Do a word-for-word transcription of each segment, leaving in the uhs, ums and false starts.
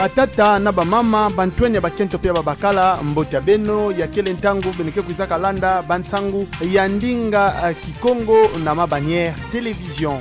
Batata na bamama, bantwenia ya bakento pe ya babakala, mbote ya beno, ya kele ntangu beno ke kwizaka landa bansangu ya ndinga, eh, Kikongo na Ma Bannière Télévision.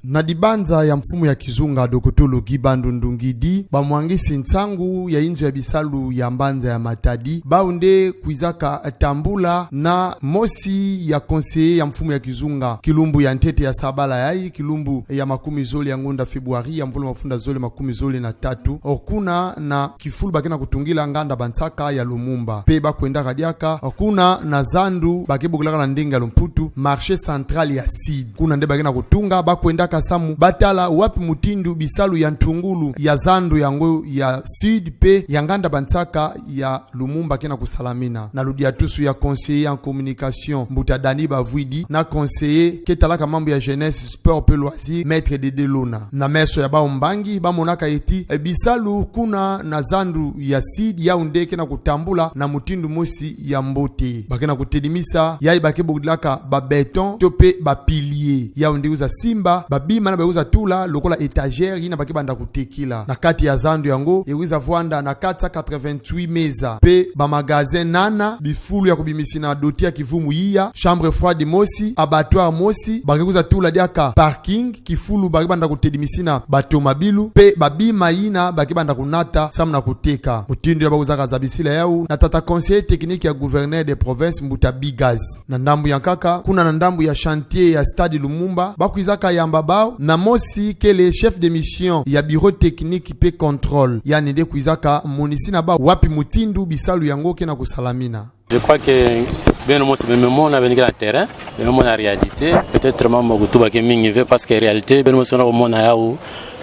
Na dibanza ya mfumu ya kizunga Dokotolo Guy Bandu Ndungidi, bamwangisi nsangu ya inzo ya bisalu ya mbanza ya Matadi, bawu nde kwizaka tambula na mosi ya conseiller ya mfumu ya kizunga, kilumbu ya ntete ya sabala yayi, kilumbu ya makumi zole ya ngonda Februari ya mvula mafunda zole makumi zole na tatu, kuna na kifulu ba ke na kutungila nganda bansaka ya Lumumba. Pe ba kwendaka diaka kuna na zandu ba ke bokilaka na ndinga ya Lumputu marché central ya Sud. Kuna nde ba ke na kutunga, ba kwendaka samu ba tala wapi mutindu bisalu ya ntungulu ya zandu yango ya Sud pe ya nganda bansaka ya Lumumba ke na kusalamina. Na ludiatusu ya conseiller en communication, mbuta Dany Bavwidi, na conseiller ke talaka mambu ya jeunesse, sport pe loisirs, Maître Dédé Lona. Na meso ya bawu mbangi, ba monaka eti, eh, bisalu kuna na zandu ya Sud, yawu nde ke na kutambula na mutindu mosi ya mbote. Ba ke na kutedimisa yayi ba ke bokilaka ba béton to pe ba piliers. Yawu nde kwiza simba ba bima yina ba kwiza tula lokola étagère yina ba ke banda kutekila. Na kati ya zandu yango, e kwiza vwanda na quatre cent quatre-vingt-huit meza, pe ba magasin nana, bifulu ya kubimisina doti ya kivumu iya, chambre froide mosi, abattoir mosi, ba ke kwiza tula diaka parking, kifulu ba ke banda kutedimisina batomabilu, pe ba bima yina ba ke banda kunata samu na kuteka. Mutindu yina ba kwizaka zabisila yawu na tata conseiller technique ya gouverneur de province, mbuta Bigas. Na ndambu ya nkaka, kuna na ndambu ya chantier ya Stade Lumumba, ba kwizaka yamba bawu na mosi kele chef de mission ya bureau technique pe contrôle, yandi nde kwizaka monisina bawu wapi mutindu bisalu yango ke na kusalamina. Je crois que beno mosi beno me mona, beno ke na terrain, beno me mona réalité. Peut-être mambu ya kutuba ke mingi ve, parce que réalité beno mosi beno mona yawu,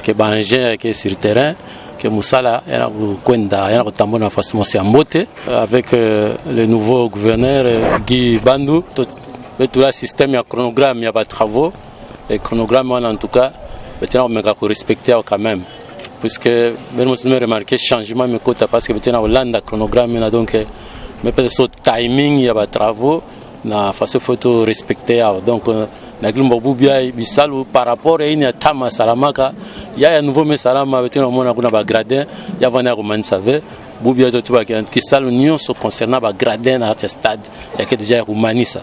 que ba engins ke sur terrain, que mosala yandi kwenda, yandi kutambula na façon mosi ya mbote. Avec, euh, le nouveau gouverneur, euh, Guy Bandu, to-, beto tula système ya chronogramme ya ba travaux. Et chronogramme wana, en tout cas, beto na meka ku respecter yawu quand même. Puisque beno mosi beno me remarquer changement me kota, parce que beto na landa chronogramme yina, donc, euh, me pe so timing ya ba travaux, na façon faut to respecter yawu. Donc, euh, na kilumbu bubu yayi bisalu par rapport ya yina ya ntama salamaka, ya ya nouveau me salama, beto na mona kuna ba gradins ya vanda ya kumanisa ve. Bubu yayi to tuba que kisalu nyonso concernant ba gradins na kati ya stade ya ke déjà ya kumanisa.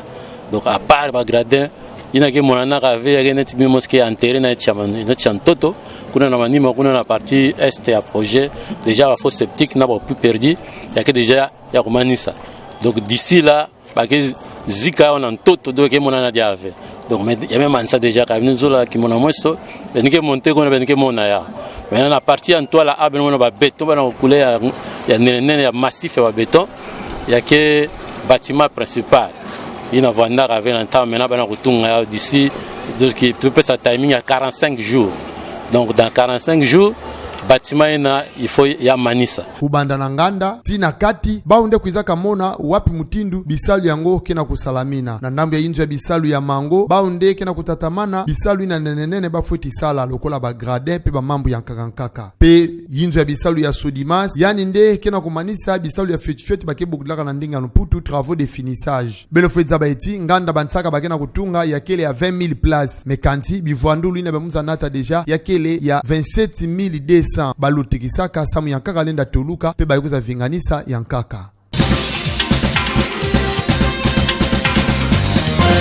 Donc, à part ba gradins yina ke monanaka ve, ya ke neti bima mosi ke enterré na neti ya man-, na neti ya ntoto, kuna na manima, kuna na partie est ya projet, déjà ba fosse septique na ba puits perdus ya ke déjà ya kumanisa. Donc, d'ici là, ba ke zika yawu na ntoto, donc ke monana diaka ve. Donc, mais ya me manisa déjà, ka beno zola kimona meso, beno ke monter kuna, beno ke mona yawu. Maintenant, na partie ya ntwala, ah, beno mona ba béton, bana kule ya, ya nene nene, ya massif ya ba béton, ya ke bâtiment principal yina vwandaka ve na ntama, maintenant bana kutunga yawu d'ici, donc, ki, to pesa timing ya quarante-cinq jours. Donc, dans quarante-cinq jours, bâtiment yina, il faut ya manisa. Kubanda na nganda tii na kati, bawu nde kwizaka mona wapi mutindu bisalu yango ke na kusalamina. Na ndambu ya inzo ya bisalu ya Mango, bawu nde ke na kutatamana bisalu yina nene nene ba fweti sala, lokola ba gradins pe ba mambu ya nkaka nkaka. Pe inzo ya bisalu ya Sodimas, yandi nde ke na kumanisa bisalu ya fioti fioti ba ke bokilaka na ndinga ya Lumputu travaux de finissage. Beno fweti zaba eti nganda bansaka ba ke na kutunga ya kele ya vingt mille places. Mais kansi bivwandulu yina ba kwiza nata déjà ya kele ya vingt-sept mille deux cents. Ba lutikisaka samu ya nkaka lenda tuluka, pe ba kwiza vinganisa ya nkaka.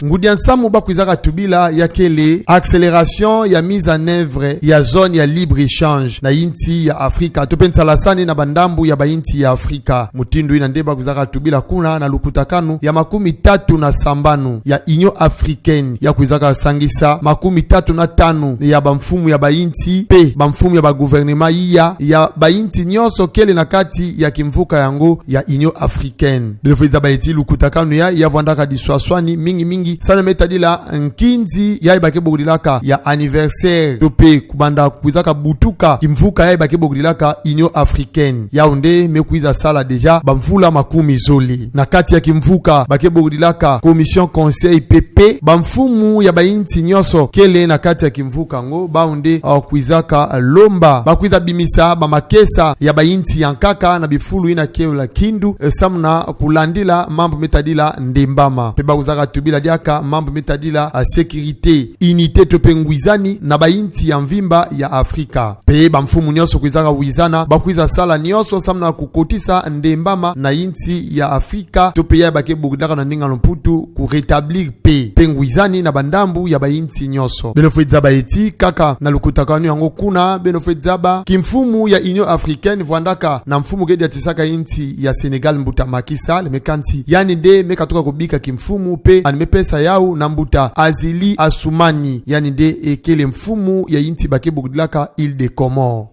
Ngudi ya nsamu ba kwizaka tubila ya kele accélération ya mise en œuvre ya zone ya libre-échange na insi ya Afrika, to pe nsalasani na bandambu ya bainsi ya Afrika. Mutindu yina nde ba kwizaka tubila kuna na lukutakanu ya makumi tatu na sambanu ya Union africaine, ya kwizaka sangisa makumi tatu na tanu ya bamfumu ya bainsi pe bamfumu ya ba gouvernement iya ya bainsi nyonso kele na kati ya kimvuka yango ya Union africaine. Beno fweti zaba eti lukutakanu yayi ya vwandaka diswaswani mingi mingi samu na me tadila nkinzi yayi ba ke bokilaka ya anniversaire, to pe kubanda kwizaka butuka kimvuka yayi ba ke bokilaka Union africaine. Yawu nde me kwiza sala déjà bamvula makumi zole. Na kati ya kimvuka ba ke bokilaka Commission Conseil pe pe, bamfumu ya bainsi nyonso kele na kati ya kimvuka yango, bawu nde, ah, kwizaka lomba ba kwiza bimisa bamakesa ya bainsi ya nkaka na bifulu yina kele kindu, eh, samu na kulandila mambu me tadila ndembama. Pe ba kwizaka tubila dia kaka mambu me tadila, ah, sécurité, unité to pe ngwizani na bayinsi ya mvimba ya Afrika. Pe bamfumu nyonso kwizaka wizana, bakwiza sala nyonso samu na kukotisa ndembama na yinsi ya Afrika, to pe ya ba ke bokilaka na ndinga ya Mputu ku rétablir paix pe ngwizani na bandambu ya bayinsi nyonso. Beno fwe zaba eti kaka na lukutakanu yango kuna, beno fwe zaba kimfumu ya Union Africaine vwandaka na mfumu ke diatisaka yinsi ya Sénégal, mbuta Macky Sall, me kansi yandi nde me katuka kubika kimfumu pe yandi me pesa yawu na mbuta Azali Assoumani, yandi nde ekele mfumu ya yinsi ba ke bokilaka Îles des Comores.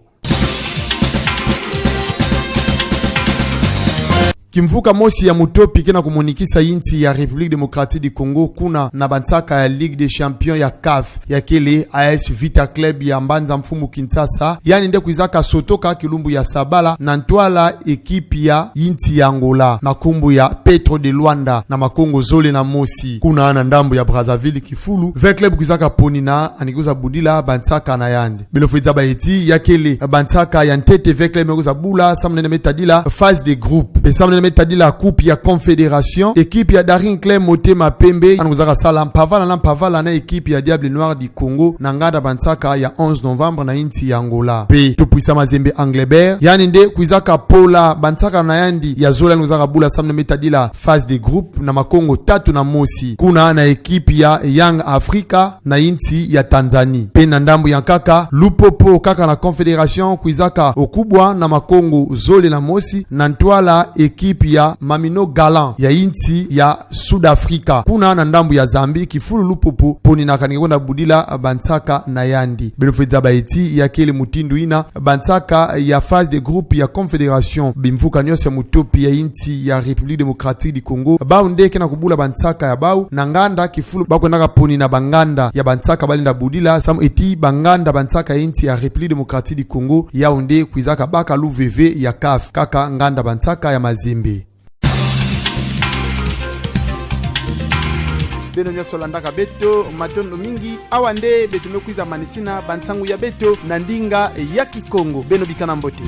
Kimvuka mosi ya mutopi ke na kumonikisa yinsi ya République Démocratique du Congo kuna na bansaka ya Ligue des Champions ya CAF, ya kele A S Vita Club ya mbanza mfumu Kinshasa, yandi nde kwizaka sotoka kilumbu ya sabala na ntwala ekipi ya yinsi ya Angola na nkumbu ya Petro de Luanda na makongo zole na mosi. Kuna na ndambu ya Brazzaville, kifulu V Club kwizaka ponina yandi kwiza budila bansaka na yandi. Beno fwe zaba eti ya kele bansaka ya ntete V Club me kwiza bula samu na yina me tadila phase de groupe pe samu na yina me tadila Coupe ya Confédération, ekipi ya Daring Club Motema Pembe yandi kwizaka sala mpavala na mpavala na ekipi ya Diable Noir du Congo na nganda bansaka ya onze novembre na yinsi ya Angola. Pe Tout Puissant Mazembe Englebert, yandi nde kwizaka pola bansaka na yandi ya zole yandi kwizaka bula samu na yina me tadila phase de groupe na makongo tatu na mosi kuna na ekipi ya Young Africa na yinsi ya Tanzanie. Pe na ndambu ya nkaka, Lupopo kaka na Confédération kwizaka kubwa na makongo zole na mosi na ntwala ekipi ya Mamino Galant ya yinsi ya Sud Africa. Kuna na ndambu ya Zambie, kifulu Lupopo poninaka yandi ke kwenda budila bansaka na yandi. Beno fwe zaba eti ya kele mutindu yina bansaka ya phase de groupe ya Confédération, bimvuka nyonso ya mutopi ya yinsi ya République Démocratique du Congo, bawu nde ke na kubula bansaka ya bawu na nganda, kifulu ba kwendaka ponina banganda ya bansaka ba lenda budila samu eti banganda bansaka ya yinsi ya République Démocratique du Congo, yawu nde kwizaka baka luveve ya CAF kaka nganda bansaka ya Mazembe. Beno nyonso landaka beto, matondo mingi. Awa nde beto me kwiza manisina bansangu ya beto na ndinga ya Kikongo. Beno bikana mbote.